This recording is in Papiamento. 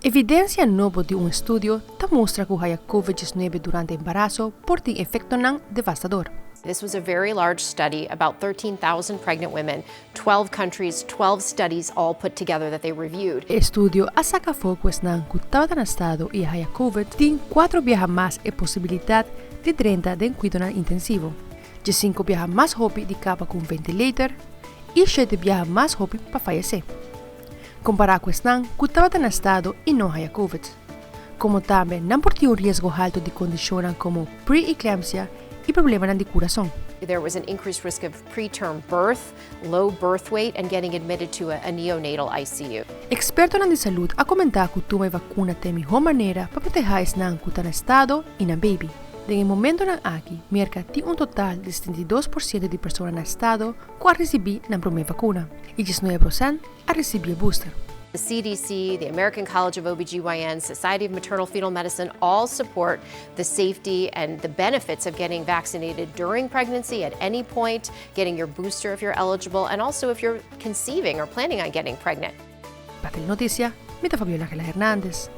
Evidencia nobo di un estudio ta mustra cu haya COVID-19 durante embaraso por tin efectonan devastador. This was a very large study, about 13,000 pregnant women, 12 countries, 12 studies all put together that they reviewed. E estudio a saca afo cu esnan cu tabata na estado y a haya COVID tin cuatro biaha mas e posibilidad di drenta den cuidonan intensivo, 15 biaha mas hopi di caba cu un ventilator y shete biaha mas hopi pa fayece, compara cu esnan cu tabata na estado y no haya COVID. Como tambe nan por tin un riesgo halto di condicionnan como pre-eclampsia y problemanan di curason. There was an increased risk of preterm birth, low birth weight, and getting admitted to a neonatal ICU. Expertonan di salud a comenta cu tuma e vacuna ta e miho manera pa proteha esnan cu ta na estado y nan baby. Den e momentonan aki, Merca tin un total di 72% di persona na estado cu a ricibi nan prome vacuna y 19% a ricibi e booster. The CDC, the American College of OBGYN, Society of Maternal Fetal Medicine all support the safety and the benefits of getting vaccinated during pregnancy at any point, getting your booster if you're eligible, and also if you're conceiving or planning on getting pregnant. Pa Telenoticia, mi ta Fabiola Angela Hernandez.